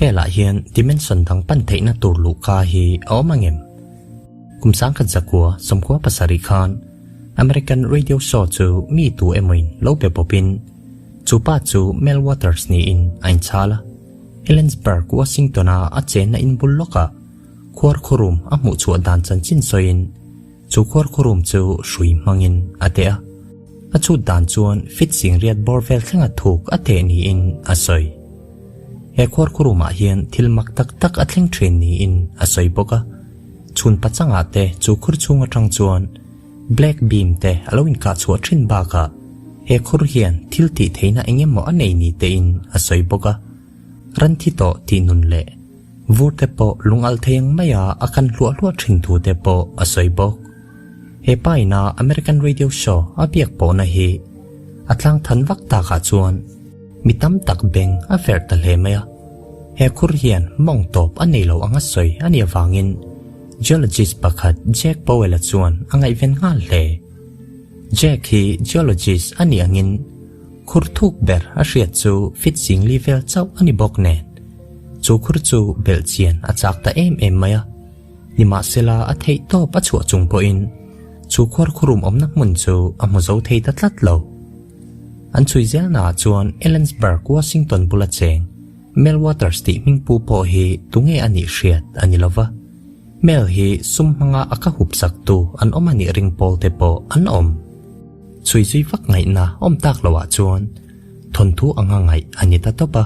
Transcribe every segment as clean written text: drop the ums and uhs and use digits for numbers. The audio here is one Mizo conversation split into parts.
Khawvelah hian dimension dang pan theihna tur luhka hi a awm angem? Kum sangkhat zakua 97 khan American radio show chu mi tu emawin lo be bawpin chu pa chu Mel Waters niin a inchhal a. Ellensburg, Washington-a a chenna in bul lawkah khuar khurum a hmuh chhuah dan chanchin sawiin chu khuar khurum chu hrui hmangin a teh a. A chhut dan chuan fit sing riat bawr vel thlenga thuk a teh niin a sawi. He khuar khurumah hian thil mak tak tak a thleng thin niin a sawi bawk a. Chhun pachangah te chu khur chhung atang chuan black beam te a lo inkah chhuah thin bakah he khur hian thil tih theihna eng emaw a nei ni tein a sawi bawk a. Ran thi tawh tih nun leh vur te pawh lung alh thei ang maia a kan hluah hluah thin thu te pawh a sawi bawk. He pa ina American Radio Show a biak pawhna hi a tlang than vak takah chuan mi tam tak beng a verh ta hle mai a. He khur hian mawng tawp a nei lo anga sawi a nih avangin geologist pakhat Jack Powell-a chuan a ngaihven nghal hle. Jack hi geologist a nih angin khur thuk ber a hriat chu fit zingli vel chauh a ni bawk nen chu khur chu belhchian a chak ta em em mai a. Nimahsela a theih tawp a chhuah chung pawhin chu khuar khurum awmna hmun chu a hmu zo thei ta tlat lo. An chhui zelnaah chuan Ellensburg, Washington bula cheng Mel Waters tih hmingpu pawh hi tunge a nih hriat a ni lova. Mel hi sum hmanga a ka hup saktu an awm a nih ring pawl te pawh an awm. Chhui zui vak ngaihna awm tak loah chuan thawnthu anga ngaih a ni ta tawp a.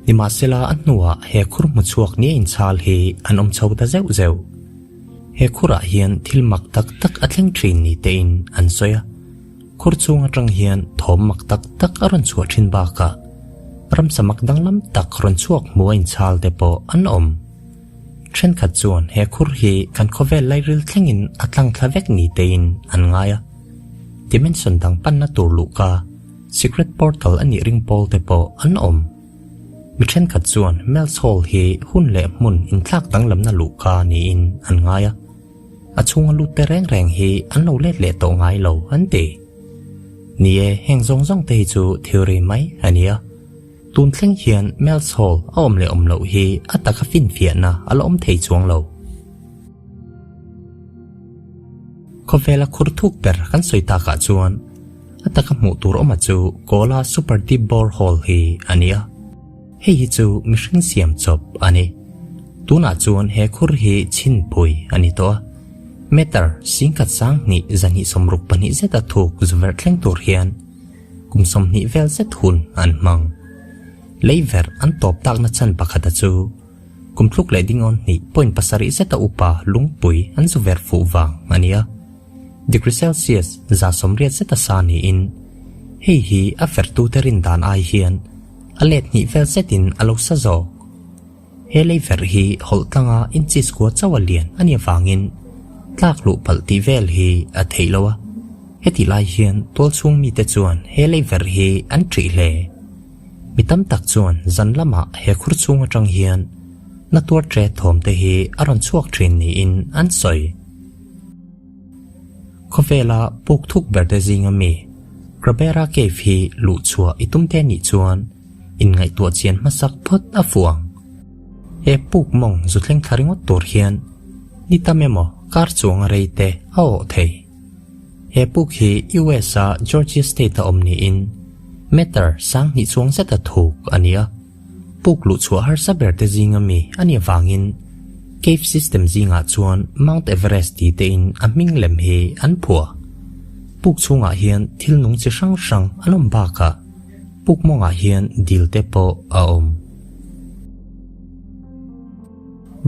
Nimahsela a hnuah he khur hmu chhuak nia inchhal hi an awm chho ta zeuh zeuh. He khurah hian thil mak tak tak a thleng thin ni tein an sawi a. Khur chhung atang hian thawm mak tak tak a rawn chhuah thin bakah ramsa mak danglam tak rawn chhuak hmu a inchhal te pawh an awm. Thenkhat chuan he khur hi kan khawvel lairil thlengin a tlang thla vek ni tein an ngai a. Dimension dang panna tur luhka secret portal a nih ring pawl te pawh an awm. Mi thenkhat chuan Mel's Hall hi hun leh hmun inthlak danglamna luhka niin an ngai a. A chhunga lut te reng reng hi an lo let leh tawh ngai lo an ti. Ni e, heng zawng zawng te hi chu theory mai a ni a. Tun thleng hian Mel's Hall a awm leh awm loh hi a taka finfiahna a la awm thei chuang lo. Khawvela khur thuk ber kan sawi takah chuan a taka hmuh tur awma chu Kola Super Deep Borehole hi a ni a. Hei hi chu mihring siam chawp a ni. Tunah chuan he khur hi chhinpui a ni tawh a. Meter singkhat sang hnih zahnih sawmruk pahnih zeta thuk zuverh thleng tur hian kum 20 vel zet hun an hmang. Lei verh an tawp takna chhan pakhata chu kum tluk leh dingawn hnih point pasarih zeta upa lungpui an zu verh fuh vang a ni a. Degree Celsius 180 zeta sa niin hei hi a verhtute rin dan ai hian a let hnih vel zetin a lo sa zawk. He lei verh hi hawlh tlanga inches kua chauh a lian a nih avangin tlak luh palh tih vel hi a theih lo a. Heti lai hian tual chhung mite chuan he lei verh hi an ṭih hle. Mi tam tak chuan zan lamah he khur chhung atang hian na tuar ṭe thawm te hi a rawn chhuak ṭhin niin an sawi. Khawvela puk thuk ber te zinga mi Krabera Cave hi luh chhuah i tum te nih chuan inngaihtuah chian hmasak phawt a fuh ang. He puk mawng zu thleng thla ringawt tur hian ni tam emaw kar chuang a rei te a awh thei. He puk hi US a Georgia State a awm niin meter sang hnih chuang zeta thuk a ni a. Puk luh chhuah harsa ber te zinga mi a nih avangin cave system zingah chuan Mount Everest ti tein a hming lem hi an phuah. Puk chhungah hian thil nung chi hrang hrang an awm bakah puk mawngah hian dil te pawh a awm.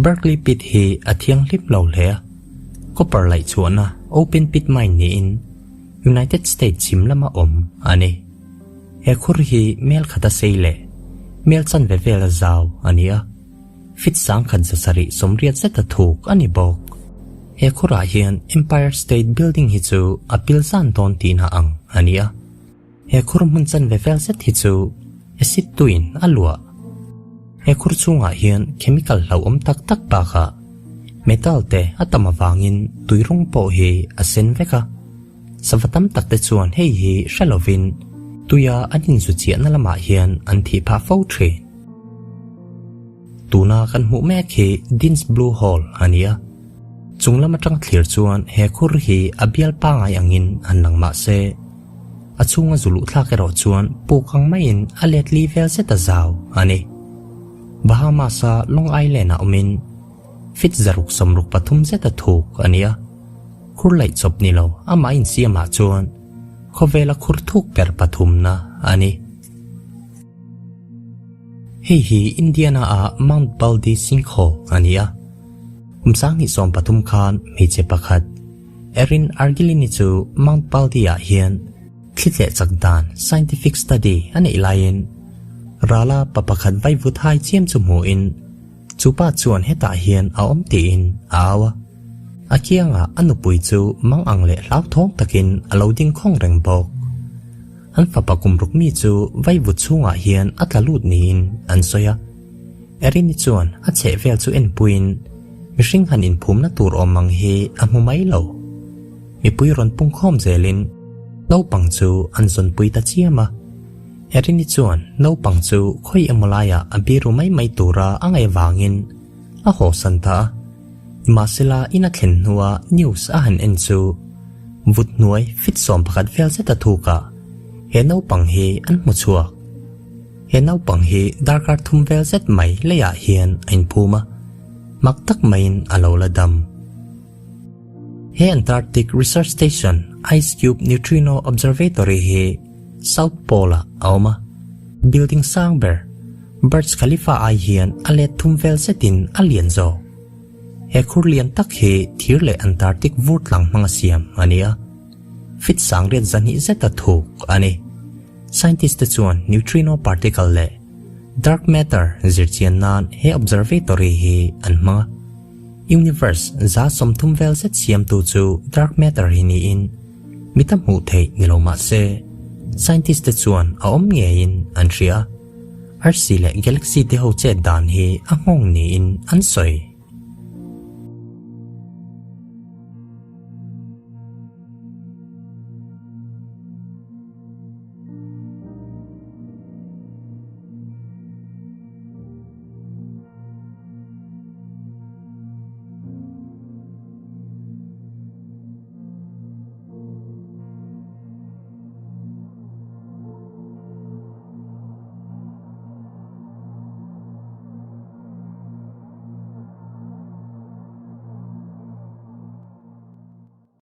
Berkeley Pit hi a thianghlim lo hle a, copper laih chhuahna open pit mine niin United States chhim lama awm a ni. He khur hi mel khat a sei leh mel chanve vel a zau a ni a, fit sangkhat 780 zeta thuk a ni bawk. He khurah hian Empire State Building hi chu a pil zan dawn tihna ang a ni a. He khur hmun chanve vel zet hi chu acid tuin a luah. He khur chhungah hian chemical hlauhawm tak tak bakah metal te a tam avangin tui rawng pawh hi a sen vek a. Sava tam tak te chuan hei hi hre lovin tuia an inzu chiahna lamah hian an thih phah fo thin. Tuna kan hmuh mek hi Dean's Blue Hole a ni a. Chung lam atang thlir chuan he khur hi a bial pangai angin han lang mah se, a chhunga zu luh thlak erawh chuan puk ang maiin a let li vel zet a zau a ni. Bahamas-a Long Island-ah awmin feet 663 zet a thuk a ni a. Khur laih chawp ni lo amah insiamah chuan khawvela khur thuk ber pathumna a ni. Hei hi Indiana-a Mount Baldy Sinkhole a ni a. Kum 2013 khan hmeichhe pakhat Erin Argilini chu Mount Baldy-ah hian thli tleh chak dan scientific study a neih laiin rala pa pakhat vaivut hai chiam chu hmuhin chu pa chuan hetah hian a awm tiin a au a. A kiangah a nupui chu mang ang leh hlauthawng takin a lo ding khawng reng bawk. An fapa kum ruk mi chu vaivut chhungah hian a tla lut niin an sawi a. Erin-i chuan a chheh vel chu enpuiin mihring han inphumna tur awm ang hi a hmu mai lo. Mipui rawn pungkhawm zelin naupang chu an zawnpui ta chiam a. Erin-i chuan naupang chu khawi emaw laiah a biru mai mai tura a ngaih avangin a hawsan ta a. Nimahsela in a thlen hnua news a han en chu vut hnuai fit 11 vel zet a thuk a, he naupang hi an hmu chhuak. He naupang hi darkar thum vel zet mai leiah hian a inphum a, mak tak maiin a lo la dam. He Antarctic Research Station Ice Cube Neutrino Observatory hi South Pole-ah a awm a, building sang ber Burj Khalifa ai hian a let thum vel zetin a lian zawk. He khur lian tak hi thir leh Antarctic vur tlang hmanga siam a ni a, feet 820 zeta thuk a ni. Scientist te chuan neutrino particle leh dark matter zirchian nan he observatory hi an hmang a. Universe 30% vel zet siamtu chu dark matter hi niin mi ta hmuh theih ni lo mah se, scientist te chuan a awm ngeiin an hria a. Arsi leh galaxy te ho chet dan hi a nghawng niin an sawi.